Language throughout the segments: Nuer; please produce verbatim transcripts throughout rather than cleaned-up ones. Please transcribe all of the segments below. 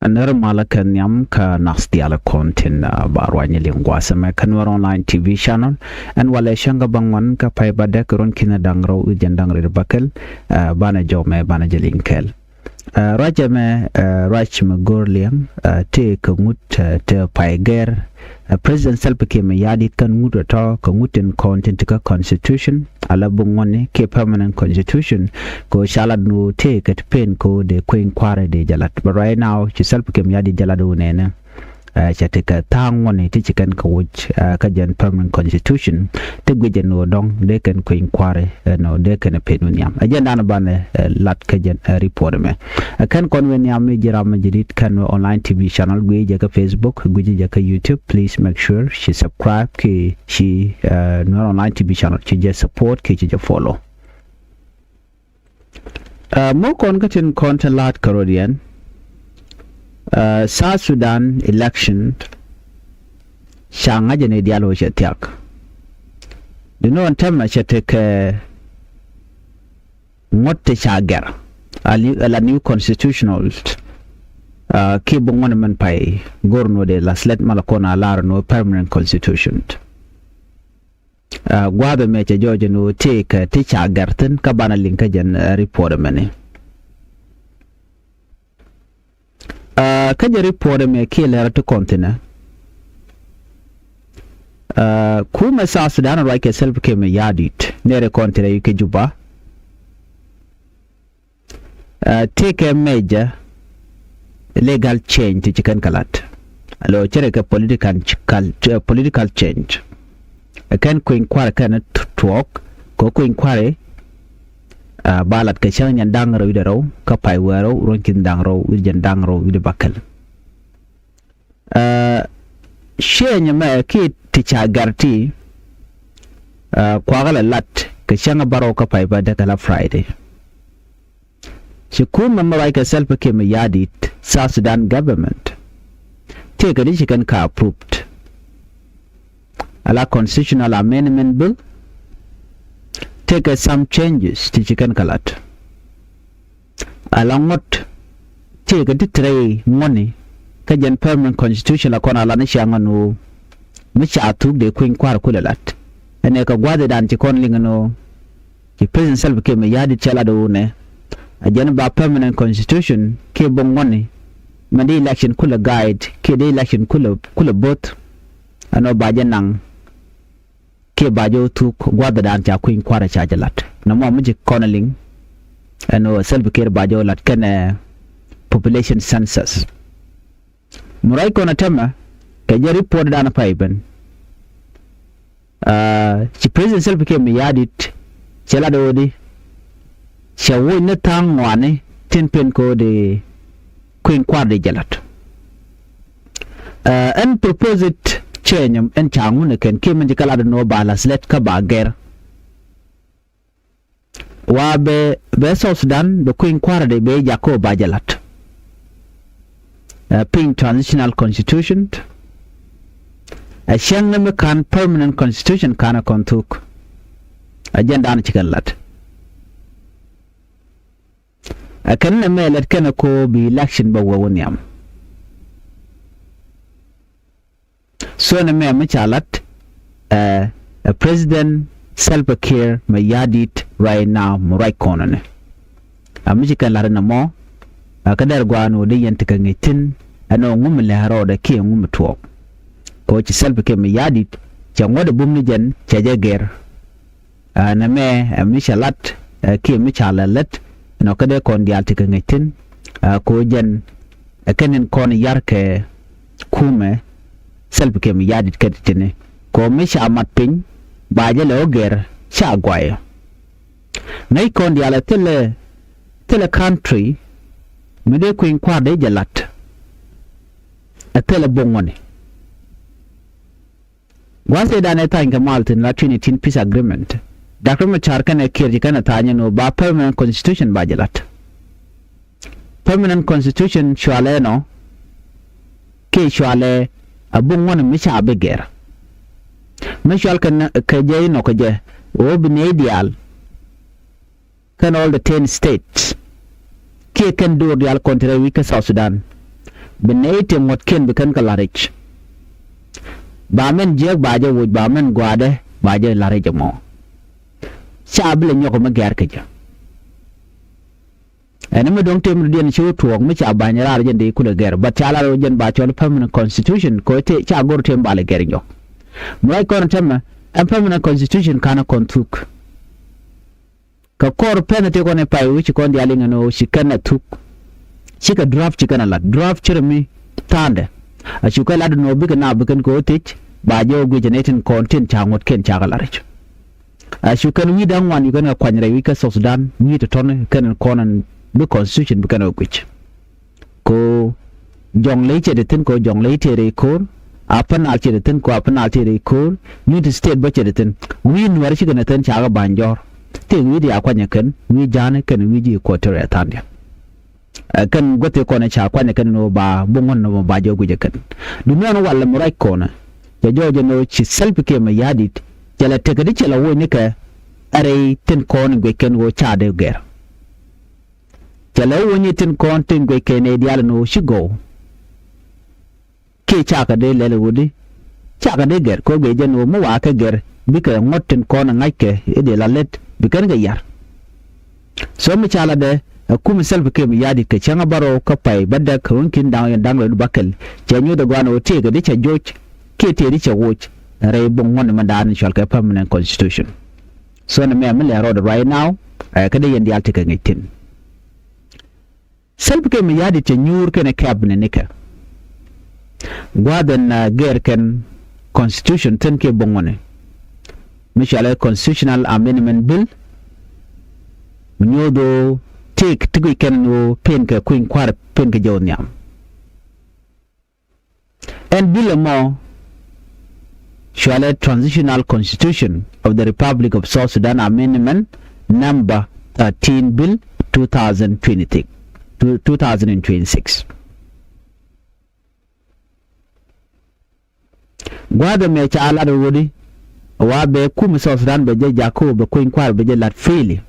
Nɛr malä kɛ nhiam kä nath diaal kɔn tin ba ruany liŋ gua̱a̱th ɛmɛ kä Nuɛr online T V channel. Ɛn walɛ cäŋ kä bäŋuan kä pay bädäk ruɔ̱n ki̱n da̱ŋ rɛw wi̱cdɛ jiɛn da̱ŋ rɛw bäkɛl. Banɛ jɔw mɛ banɛ jɛ liŋ kɛɛl. Ruac ɛmɛ ruac mi go̱r liɛŋ tëë kɛ ŋut tëë pay gɛr. President Salva Kiir Mayardit kɛn ŋut ɛ tɔ̱ kɛ ŋut tin kɔn tin ti kä constitution ala bi ŋuɔni kiɛ permanent constitution. Kɛ ɣöö ca lat ni ɣöö tëë kɛ ti pen kɛ ɣöö dee kueny kua̱ri dee jɛ lat. But right now ci Salva Kiir Mayardit jɛ lat ɣöö nɛnɛ cɛ ti kɛ tha̱a̱ŋ ŋuɔni ti ci kɛn kɛ woc kä jɛn permanent constitution ti guic ɛn ɣöö dɔ̱ŋ dee kɛn kueny kua̱ri ɛn ɣöö dee kɛn pen wi̱n nhiam. Ɛ jɛn danɔ banɛ lat kä jɛn report ɛmɛ. Ɛ kɛn kɔn wi̱n nhiam mi ji̱ ram mi ji̱ di̱t kɛn wä online T V channel guic jɛ kä Facebook guic jɛ kä YouTube. Please make sure ci subscribe kiɛ ci Nuɛr online T V channel ci jɛ support kiɛ ci jɛ follow. Mɔ kɔn kä tin kɔn te la̱t kärɔ̱diɛn. South Sudan election ca ŋa̱cä ni diaal wä cɛ thiak. Di nɔn tɛmɛ cɛ tekɛ ŋuɔ̱t te ca gɛr ala new constitutional. Kiɛ bi ŋuɔ̱n mɛn pay go̱r nuɔ dee la slɛt malɛ kɔn a lar nuɔ permanent constitution. Gua̱a̱th ɛmɛ cɛ jɔɔc ɛn ɣöö tëëkɛ ti ca gɛr thi̱n kä banɛ liŋ kä jɛn report ɛmɛni. Kä jɛ report ɛmɛ kiɛ lɛr ti kɔn thi̱nɛ. Kumɛ South Sudan ruac kɛ Salva Kiir Mayardit nɛrɛ kɔn thi̱nɛ yu kɛ Juba. Tëëkɛ major legal change ti ci kɛn kɛ lat. Lo cɛrɛ kɛ political, political change. Kɛn kueny kua̱r kɛn tuɔɔk kɛ kueny kua̱ri. Ba lat kɛ cäŋ nyɛn da̱ŋ rɛw wi̱cdɛ rɛw kä pay wee rɛw ruɔ̱n ki̱n da̱ŋ rɛw wi̱cdɛ jiɛn da̱ŋ rɛw wi̱cdɛ bäkɛl. Ciɛ nyɛ mɛ kiɛ ti ca gɛr ti kuakä lɛ lat kɛ cäŋ bärɔw kä pay bädäk ala Friday. Ci kumɛ mɛ ruac kɛ Salva Kiir Mayardit South Sudan government. Tëëkɛ di ci kɛn ka approved ala constitutional amendment bill. Tëëkɛ some changes ti ci kɛn ka lat. Ala ŋuɔ̱t tëëkɛ ti ti rɛy ŋuɔ̱ni kä jɛn permanent constitution la kɔn ala ni ciaŋ ɛn ɣöö mi ca thuk dee kueny kua̱r kulɛ lat. Ɛn ɛ kɛ gua̱thidan ci kɔn liŋ ɛn ɣöö ci President Salva Kiir Mayardit cɛ lat ɣöö nɛ a jɛn ba permanent constitution kiɛ bi ŋuɔ̱ni mɛn di election kulɛ guide kiɛ di election kulɛ kulɛ both. Ɛn ɣöö ba jɛ naŋ kiɛ ba jɛ wä thuk gua̱thdan ca kueny kua̱rɛ ca jɛ lat. Nɔmɔ mi ci kɔn liŋ ɛn ɣöö Salva Kiir ba jɛ wä lat kɛnɛ population census. Mi ruac kɔn ɛ tɛmɛ kɛ jɛ report dan pay ben. Ci President Salva Kiir Mayardit cɛ lat ɣöö di cɛ woc ni tha̱a̱ŋ ŋɔaani tin pen kɛ ɣöö di kueny kua̱r di jɛ lat. Ɛn proposed change ɛn ca ŋun ɛ kɛn kiɛ min ci kɛ lat ɛn ɣöö ba la slɛt kä ba gɛr. Wa bɛ bɛ South Sudan bɛ kueny kua̱r di bɛ jak kä ɣöö ba jɛ lat. Piny transitional constitution. Ɛ cäŋ ni mi ka̱n permanent constitution ka̱n ɛ kɔn thuk. Ɛ jɛn da̱a̱n ci kɛn lat. Ɛ kɛn nɛ mɛ lɛt kɛn ɛ ko bi election bɛ wee wä nhiam. So nɛ mɛ mi ca lat ɛ ɛ President Salva Kiir Mayardit right now mi ruac kɔn ɛnɛ. A mi ci kɛn lat ɛnɛ mɔ a kä dɛr gua̱a̱n wä dee yɛn ti kɛ ŋi̱c thi̱n ɛn ɔ ŋum lɛ rɔɔdɛ kiɛ ŋum tuɔɔk. Kɛ wä ci Salva Kiir Mayardit cɛ ŋuɔ̱t ɛ bum ni jɛn cɛ jɛ gɛr. Ɛ nɛmɛ ɛ mi ca lat ɛ kiɛ mi ca lɛ lät. Ɛnɔ kä dee kɔn diaal ti kɛ ŋäc thi̱n. Ɛ ko̱ jɛn ɛ kɛn in kɔn yar kɛ kumɛ Salva Kiir Mayardit kɛ ti tini ko̱ mi ca mat piny ba jɛ lɛ ɣä gɛr ca guayɛ. Ŋäc kɔn diaal ɛ thilɛ thilɛ country mi dee kui̱ny kua̱r dee jɛ lat. Ɛ thilɛ boŋ wani. Gua̱thɛ danɛ tha̱a̱ny kɛ mal thi̱n la twenty eighteen peace agreement. Dak Riek Machar kɛnɛ Kiir ci kɛnɛ tha̱a̱ny ɛn ɣöö ba permanent constitution ba jɛ la̱t. Permanent constitution cualɛ ɛnɔ kiɛ cualɛ a buk ŋuɔ̱n mi ca bi gɛr. Mi cual kɛ jɛ inɔ kɛ jɛ ɣöö bi nɛy diaal kɛn all the ten states kiɛ kɛn do̱r diaal kɔn ti rɛy wi̱c kä South Sudan. Bi nɛy ti ŋuɔ̱tkiɛn bi kɛn kɛ la̱t rɛc. Ba mɛn jiääk ba jɛ woc, ba mɛn gɔaadɛ ba jɛ la̱t rɛc ɛmɔ. Ca bi lɛ nyɔk mi gɛr kä jɛ. Ɛn mi dɔ̱ŋ tëmdiɛn ci wä tuɔɔk mi ca ba̱ny raar jɛn dee kulɛ gɛr, but ca lar wä jɛn ba cɔl permanent constitution kɛ ɣöö tëë ca go̱r tëë ba lɛ gɛr nyɔk. Mi ruac kɔn täämɛ, ɛn permanent constitution /ka̱nɛ kɔn thuk. Kɛ kɔr pɛn tëë kɔn ɛ pay wi̱c kɔn diaal iŋɛ ni ɣöö ci kɛn ɛ thuk. Cikɛ draft ci kɛn ɛ la̱t, draft ci rɛ mi tha̱a̱ndɛ. A cu kɛ la̱t ni ɣöö bikɛ naath bi kɛn kɛ ɣöö thiec ba jɛ wä guic ɛ nɛy tin kɔn tin ca ŋuɔ̱tkiɛn cakɛ la̱t rɛc. A cu kɛn wi̱i̱ da̱ŋ ŋuan cu kɛn kɛ kuany rɛy wi̱c kä South Sudan, wi̱i̱ tɔ̱tɔ̱ni kɛn kɔn ɛn bi constitution bi kɛn ɛ guic. Kɛ ɣöö Jɔŋley cɛ te thi̱n, kɛ ɣöö Jɔŋley tëë rɛy ko̱o̱r. Upper Nile cɛ te thi̱n, kɛ ɣöö Upper Nile tëë rɛy ko̱o̱r. Unity State bä cɛ te thi̱n. Wi̱i̱ Nuäärä cikɛ nɛ thi̱n cakɛ ba̱ny jɔ̱ɔ̱r. Tëëkɛ wi̱i̱ ti ca kuany ɛ kɛn, wi̱i̱ Ja̱a̱ni kɛn wi̱i̱ ji̱ Equatoria tha̱a̱ŋdiɛn. Ɛ kɛn guäth ti kɔn ɛ ca kuany ɛ kɛn ni ɣöö ba bi ŋuɔ̱t ni mɔ ba jɛ guic ɛ kɛn. Duŋni ɛn walɛ mi ruac kɔnɛ, cɛ jɔɔc ɛn ɣöö ci Salva Kiir Mayardit cɛ lɛ tekɛ di cɛ lɛ woc nikɛ ɛ rɛy tin kɔn in guic kɛn ɣöö ca dee gɛr. Cɛ lɛ woc ni tin kɔn tin guic kɛn nɛy diaal ɛn ɣöö ci gɔw. Kiɛ cakɛ dee lɛl ɛ ɣöö di cakɛ dee gɛr, kɛ ɣöö guic jɛn ɣöö mi wakɛ gɛr bikɛ ŋuɔ̱t tin kɔn ɛ ŋa̱ckɛ i̱ dee la lät bi kɛn kɛ yar. So mi ca latdɛ ɛ kumɛ Salva Kiir Mayardit kɛ cäŋ a bärɔw kä pay bädäk kɛ wi̱nkiɛn da̱ŋ rɛw da̱ŋ rɛw bäkɛl, cɛ nyuth ɛ gɔaa ɛn ɣöö tëëkɛ di cɛ joc kiɛ tëë di cɛ woc rɛy buɔ̱m ŋuɔ̱t ni mɛn da̱a̱n in cɔalkɛ permanent constitution. So nɛmɛ mi lɛ rɔɔdɛ right now, ɛ, kä dee yɛn diaal tekɛ ŋi̱c thi̱n. Salva Kiir Mayardit cɛ nyuur kɛnɛ cabinet nikɛ. Gua̱a̱th ɛn, uh, gɛr kɛn constitution thi̱n kiɛ buɔ̱m ŋuɔ̱tni. Mi cɔalɛ constitutional amendment bill. Mi nyuɔ̱th ɣöö tëëkɛ ti guic kɛn ɛn ɣöö pen kɛ kui̱ny kua̱r, pen kɛ jɛ wä nhiam. Ɛn bill ɛmɔ cɔalɛ Transitional Constitution of the Republic of South Sudan Amendment number thirteen bill two thousand twenty-six, two, two thousand and twenty-six. Gua̱a̱th ɛmɛ ca lat ɛ ɣöö di wa bɛ kumɛ South Sudan bɛ jɛ jak kä ɣöö bɛ kui̱ny kua̱r bɛ jɛ la̱t freely.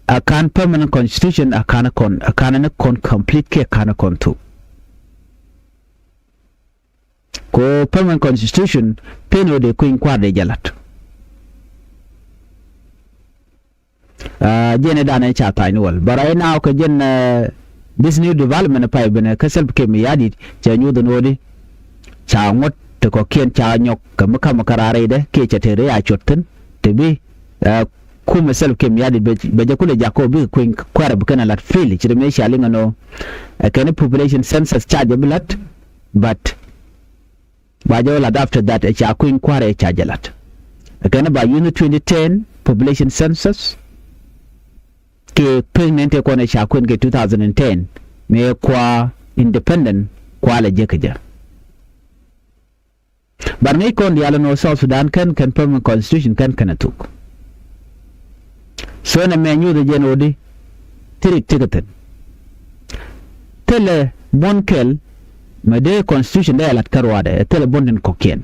A ka̱n permanent constitution a ka̱n kɔn, a ka̱n ni kɔn complete kiɛ ka̱n kɔn thuk. Kɛ ɣöö permanent constitution pen ɣöö dee kui̱ny kua̱r dee jɛ la̱t. Ah, jɛn ɛ danɛ ca tha̱a̱ny ni wäl. But right now kɛ jɛn, eh, this new development pay benɛ kä Salva Kiir Mayardit cɛ nyuth ɛn ɣöö di ca ŋuɔ̱t ti kɔ̱kiɛn ca nyɔk kɛ mi ka̱mɛ kä raar rɛydɛ kiɛ cɛ te rɛy a cuɔt thi̱n ti bi, eh, kumɛ Salva Kiir Mayardit bɛ, bɛ jɛ kulɛ jak kä ɣöö bikɛ kui̱ny kua̱r bi kɛn ɛ la̱t freely. Ci ri mëë cia liŋ ɛn ɣöö ɛ kɛn population census ca jɛ bi la̱t, but ba jɛ wä lat after that ɛ ca kui̱ny kua̱r ɛ ca jɛ lat. Ɛ kɛn ba yuni twenty ten population census kɛ pek nɛn tëë kɔn ɛ ca kuɛn kɛ two thousand and ten mëë kua independent kua lɛ jek kɛ jɛ. But ŋäc kɔn diaal ɛn ɣöö South Sudan kɛn kɛn permanent constitution kɛn kɛn ɛ thuk. So nɛmɛ nyuuth ɛ jɛn ɣöö di thirik tekɛ thi̱n. Thilɛ buɔ̱n kɛl mɛ dee constitution dee ɛ la̱t kä ruaadɛ, ɛ thilɛ buɔ̱n tin kɔ̱kiɛn.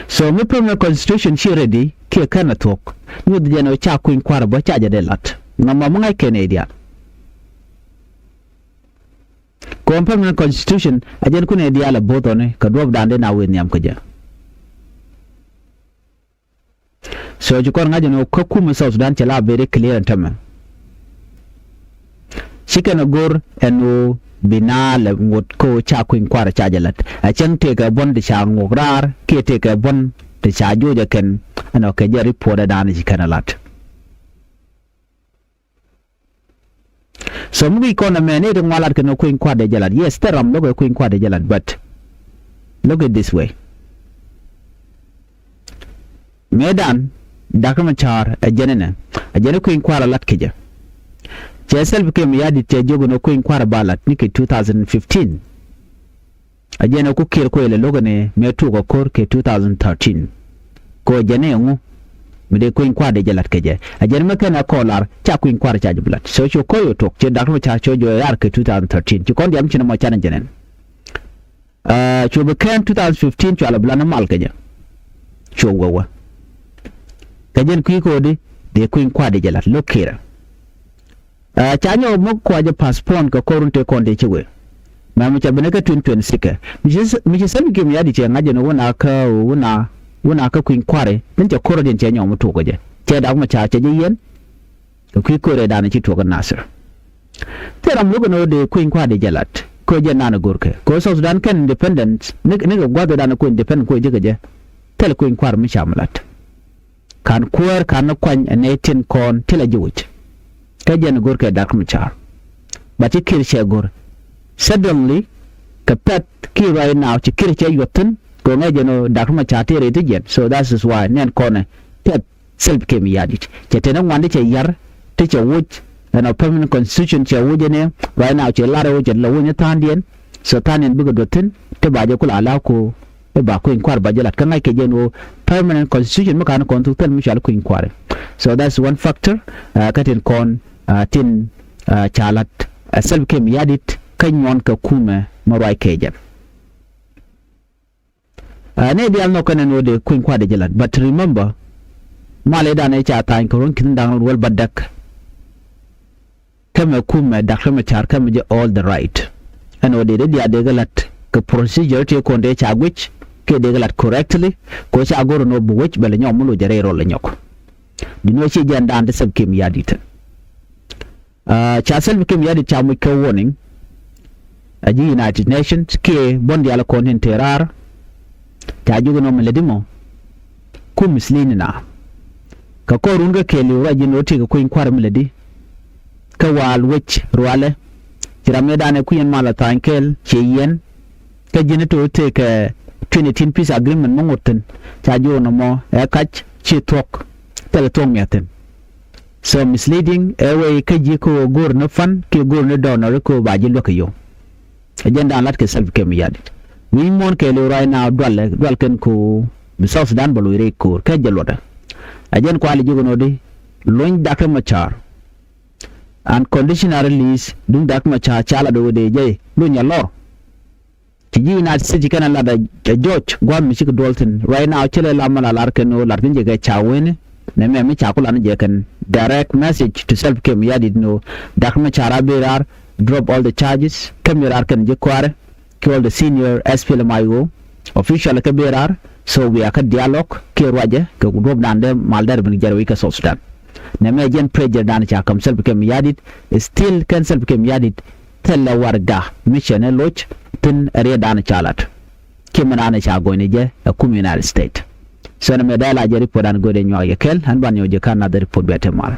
So mi permanent constitution ci ready kiɛ kɛn ɛ thuɔ̱k, nyuuth ɛ jɛn ɣöö ca kui̱ny kua̱r ɛ bä ca jɛ dee la̱t. Nɔmɔ mi ŋa̱c kɛn ɛ diaal. Kɔn permanent constitution ɛ jɛn kun ɛ diaal ɛ bo̱o̱th ɔni kɛ duɔ̱ɔ̱pdan dee na wëë nhiam kä jɛ. So ci kɔn ŋa̱c ɛn ɣöö kä kumɛ South Sudan cɛ la very clear ɛn tämɛ. Ci kɛn ɛ go̱r ɛn ɣöö bi naath lɛ ŋot kä ɣöö ca kui̱ny kua̱r ca jɛ la̱t. Ɛ cäŋ tëëkɛ buɔ̱n ti ca ŋuɔk raar kiɛ tëëkɛ buɔ̱n ti ca joc ɛ kɛn ɛn ɣöö kɛ jɛ report ɛ da̱a̱n ci kɛn ɛ la̱t. So mi guic kɔn ɛmɛ ni ti ŋuan lat kɛn ɛ kui̱ny kua̱r dee jɛ lat. Yes, thil ram lo̱k ɛ kui̱ny kua̱r dee jɛ lat, but look at this way. Mëëdan Dak Macar ɛ jɛn ɛnɛ, ɛ jɛn ɛ kui̱ny kua̱r ɛ lat kɛ jɛ. Cɛ Salva Kiir Mayardit cɛ jiök ɛn ɛ kui̱ny kua̱r ɛ ba lat ni kɛ two thousand fifteen. Ɛ jɛn ɛ ku Kiir kuɛ lɛ lo̱k ɛn ɛ mëë tuɔɔk ɛ ko̱r kɛ two thousand thirteen. Kɛ ɣöö jɛn ɛ ŋu mi dee kui̱ny kua̱r dee jɛ la̱t kɛ jɛ. Ɛ jɛn mi kɛn ɛ kɔɔlar ca kui̱ny kua̱r ca jɛ bi la̱t. So cu ko̱r ɛ tuɔɔk ci Dak Macar cu jɔɔc raar kɛ two thousand thirteen. Ci kɔn diaal mi ci nɔmɔ canɛ jɛn ɛn. Aa, cu bi kɛn two thousand fifteen cua lɛ bi la̱t ni mal kɛ jɛ. Cu wä wä. Kɛ jɛn kui̱ ko̱di dee kui̱ny kua̱r dee jɛ la̱t lo̱k Kiir ɛ. Ca nyɔk mi kuacä postpone kɛ kɔr run tëë kɔn tëë ci wee. Mɛ mi ca ben kä twenty twenty-six kɛ mi ci Salva Kiir Mayardit cɛ ŋa̱c jɛ ni wun a kä wun a wun a kä kui̱ny kua̱ri tin cɛ kɔr rɔ diɛn cɛ nyɔk mi tuɔk kɛ jɛ cɛ dak mi ca cɛ jɛ yɛn. Kɛ kui̱ kɔr rɛ dan ci tuɔk kɛ Nasir. Thil ram luk ni wä dee kui̱ny kua̱ri jɛ lat kɛ jɛ nan go̱rkɛ kɛ South Sudan kɛn independence ni kɛ gua̱th dan kɛ independence kɛ jɛ kɛ jɛ. Thil kui̱ny kua̱ri mi ca mi lat. Kan kuäär kan ni kuany ɛ nɛy tin kɔn ti la ji̱ wi̱c. Kä jɛn go̱r kɛ Dak Macar. But ci Kiir cɛ go̱r. Suddenly kɛ pɛth Kiir right now ci Kiir cɛ yuɔth thi̱n kɛ ŋɛ jɛn ɔ Dak Macar ti rɛy ti jɛn. So that is why nɛn kɔnɛ pɛth Salva Kiir Mayardit cɛ tɛn ŋuan ti cɛ yar ti cɛ wuc. Ɛn ɔ permanent constitution cɛ wuc ɛn ɛ right now cɛ lar ɛ wuc cɛ la wuc ni tha̱a̱ŋdiɛn. So tha̱a̱ŋdiɛn bikɛ duɔth thi̱n ti ba jɛ kula ala ko. I̱ ba kui̱ny kua̱r ba jɛ lat kä ŋa̱c kɛ jɛn ɣöö permanent constitution mi ka̱n kɔn thuk thil mi cual kui̱ny kua̱r. So that's one factor. Kä tin kɔn tin ca lat Salva Kiir Mayardit kä nyuɔn kɛ kumɛ mi ruac kɛ jɛn. Nɛ diaal nhɔk kɛn ɛn ɣöö dee kui̱ny kua̱r dee jɛ lat, but remember, mal i̱ dan i̱ ca tha̱a̱ny kɛ ruɔ̱n ki̱n da̱ŋ ruɔl ba däk. Kä mɛ kumɛ Dak Macar kä mɛ jɛ all the right. Ɛn ɣöö dee dee diaal dee kɛ lat kɛ procedure ti kɔn dee ca guic kɛ dee kɛ lat correctly. Kɛ ɣöö ca go̱r ɛn ɣöö bi wec bɛ lɛ nyɔk mi loc jɛ rɛy rɔl lɛ nyɔk. Di ni ɣöö ci jɛn daan ti Salva Kiir Mayardit. Ca Salva Kiir Mayardit ca muc kɛ warning. A ji̱ United Nations kiɛ buɔ̱n diaal kɔn tin te raar. Ca jiök ɛn ɣöö mi lätdi mɔ ku misleading na. Kɛ kɔr run kä kɛɛliw ruac ji̱n ɣöö tëëkɛ kui̱ny kua̱r mi lätdi. Kä waal wec rualɛ ci ram ëëdan ɛ kui̱n mal a tha̱a̱ny kɛɛl ciɛ yɛn. Kä ji̱n ɛ to̱ tëëkɛ twenty eighteen peace agreement mi ŋot thi̱n. Ca jiök ɛn ɣöö mɔ ɛ kac ci thuɔ̱k thilɛ thuɔ̱k miath thi̱n. So misleading ɛ wee kä ji̱ kä ɣöö go̱o̱r ni fund kiɛ go̱o̱r ni donor kä ɣöö ba ji̱ luäk kɛ yio̱w. Ɛ jɛn da̱a̱n la̱t kɛ Salva Kiir Mayardit. Wi̱i̱ muɔ̱ɔ̱n kɛɛliw right now dual, dual kɛn kɛ ɣöö bi South Sudan bɛ loc rɛy ko̱o̱r kɛ jɛ luɔtdɛ. Ɛ jɛn kuali ji̱ kɛ nöödi luny Dak Macar. Unconditional release duŋ Dak Macar ca lat ɣöö dee jɛ luny ɛ lɔr. Ci ji̱ United States ci kɛn a lat a jɔc gua̱a̱th mi cikɛ duɔl thi̱n. Right now ci lɛ lam mi la lar kɛn ɣöö lar kɛn jɛ kɛ ca wen. Nɛ mɛ mi ca ku lan jɛ kɛn direct message to Salva Kiir Mayardit ni ɣöö Dak Macar a ben raar, drop all the charges, kä mi raar kɛn ji̱ kua̱rɛ kiɛ all the senior S P L M I O official kä ben raar. So we are kä dialogue kiɛ ruacɛ kɛ duɔ̱p da̱a̱n dee mal dɛr ben jɛr wec kä South Sudan. Nɛ mɛ jɛn pressure da̱a̱n ca käm Salva Kiir Mayardit, still kɛn Salva Kiir Mayardit thilɛ warɛga mi cɛ ni loc thi̱n ɛ riɛt da̱a̱n ca lat. Kiɛ mi naan ca gɔny ni jɛ ɛ kum United States. So nɛ mɛ dee la jɛ report da̱a̱n go̱o̱dɛ nyuak yɛ kɛl, ɣän ban nyɔk jɛ ka̱n nath report bɛ te mal.